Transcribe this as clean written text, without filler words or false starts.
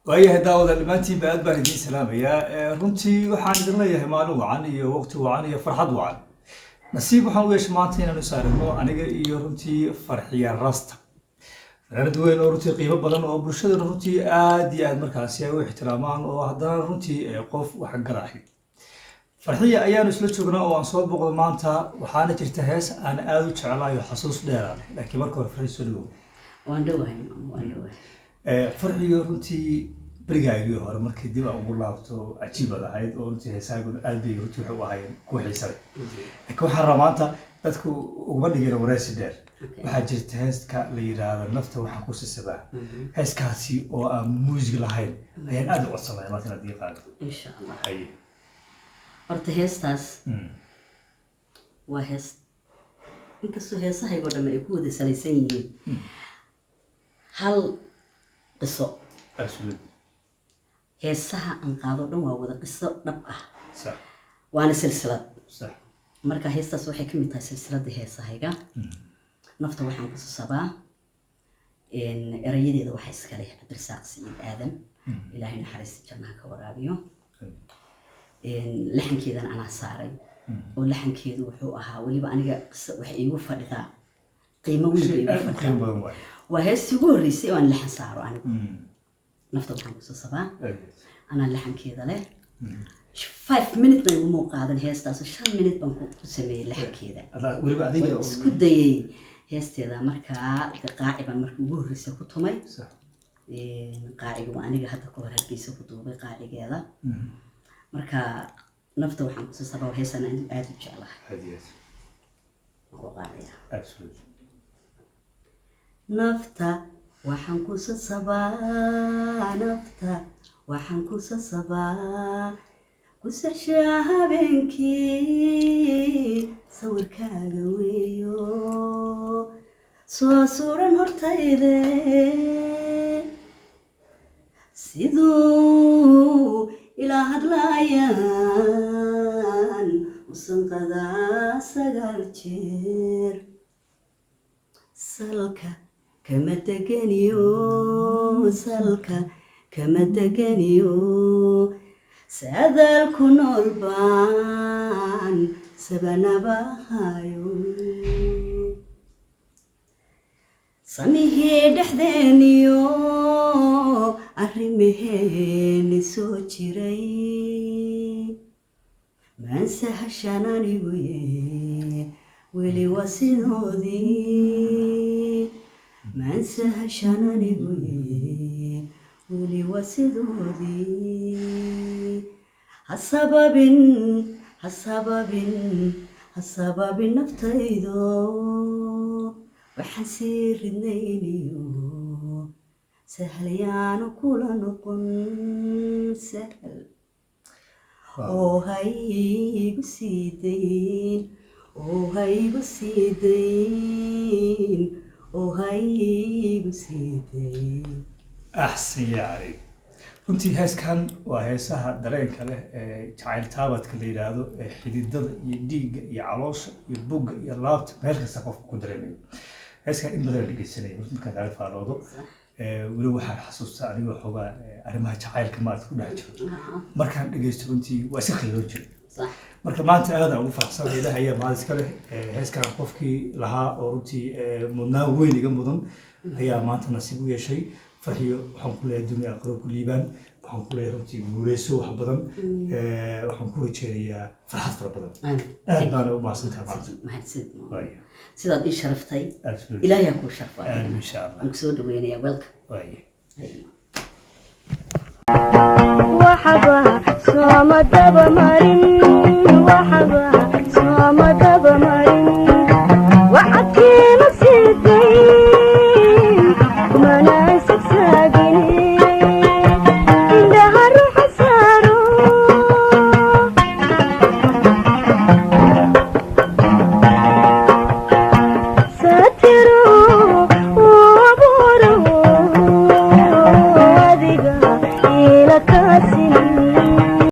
Waayahay daawada, dhammaantiinba aad baan idiin salaamayaa. Runtii waxaan idin leeyahay maalin wacan iyo waqti wacan iyo farxad wacan. Nasiib waxaan u yeeshay maanta inaanu is aragno aniga iyo runtii Farxiya Rasta, fanaanad weyn oo runtii qiimo badan oo bulshadana runtii aad iyo aad markaasi ay u ixtiraamaan, oo haddana runtii qof wax garaxi. Farxiya ayaanu isla joognaa oo aan soo booqdo maanta. Waxaana jirta hees aan aada u jeclaayo, xasuus dheera leh, laakiin marka hore, Farxiya, soo dhawow. Waan dhowahay, maama, waan dhowahay. Farxiyo, runtii berigaagii hore markii dib aan ugu laabto, cajiibaad ahayd oo runtii heesaaguna aad bay runtii waxay u ahaayeen kuwa xiisa leh, laakiin waxaan rabaa maanta dadku uguma dhigin wareysi dheer. Waxaa jirta heeska la yidhaahdo "Nafta Waxaan Ku Sisabaa". Heeskaasi oo aan muusig lahayn ayaan aad u codsanaya maanta inaad ii qaado. Insha Allah. Haye. Horta heestaas waa hees, inkastoo heesahaygoo dhamme ay ku wada salaysan yihiin hal qiso. Heesaha aan qaado dhan waa wada qiso dhab ah. Waana silsilad. Marka heestaas waxay ka mid tahay silsiladda heesahayga "Nafta Waxaan Ku Sasabaa". Erayadeeda waxaa iska leh Cabdirasaaq Siciid Aadan, Ilaahay naxariista jannaha ka waraabiyo. Laxankeedana anaa saaray, oo laxankeedu wuxuu ahaa weliba aniga qiso waxay iigu fadhidaa, qiimo weyn bay shay iigu aad u fadhidaa. Qiimo badan waaye. Waa heestii ugu horreysay oo aan laxan saaro anigu. "Nafta Waxaan Ku Sasabaa" anaa laxankeeda leh. 5 minute na iguma qaadan heestaas, 5 minute baan ku sameeyey laxankeeda. Weliba adiga waan isku dayay heesteeda. Markaa de qaaci baan markii ugu horreysay ku tumay. Qaaciga waa aniga hadda ka hor Hargeysa ku duubay qaacigeeda. Marka "Nafta Waxaan Ku Sasabaa" heesaan aada u jeclahay. Aad iyo aad. Waan ku qaadaya. Absolutely. Nafta waxaan ku sasabaa, nafta waxaan ku sasabaa, ku sashaa habeenkii sawirkaaga weeyo soo suran hortayde, siduu ilaa hadlaayaan usanqadaa sagaal jeer. Salka kama degeniyo, salka kama degeniyo, saadaal ku nool baan sabanabahayo. Samihii dhexdeeniyo arrimaheeni soo jiray maansahashan anigu ye, weli waa sidoodii. Maansahashan anigu ye, weli waa sidoodii. Ha sababin, ha sababin, ha sababin naftaydo waxaan sii ridnayniyo, sahal yaanu kula noqon, sahal oo haygu sii dayn, oo haygu sii dayn, oo haygu sii dayn. Axsan yacni, runtii heeskan waa heesaha dareenka leh ee jacayl taabadka la yidhaahdo, ee xididada iyo dhiigga iyo caloosha iyo bugga iyo laabta meel kasta qofka ku dareemayo. Heeskan in badan la dhegeysanaya runtii markaan kaaga faaloodo. Weli waxaan xasuustaa anigoo xoogaa arrimaha jacaylka maarata ku dhex jiro, markaan dhegeysto runtii waa iska qiiro jiray. Marka maanta aad aan ugu faraxsanahay, Ilaah ayaa mahad iska leh. Heeskan qofkii lahaa oo runtii mudnaan weyn iga mudan ayaa maanta nasiib u yeeshay. Farxiyo, waxaan ku leeyahay dunia aqro ku liibaan, waxaan ku leeyahay runtii guuleyso wax badan. Waxaan ku rajeynayaa farxad fara badan. Aad baana u mahadsantahay maanta. Mahadsanid. Waaya. Sidaad ii sharaftay, Absolutely. Ilaahay ha kuu sharfo. Aamin, insha Allah. Waan kusoo dhaweynayaa, welcome. Waaya. Waxba sooma daba marin, waxba.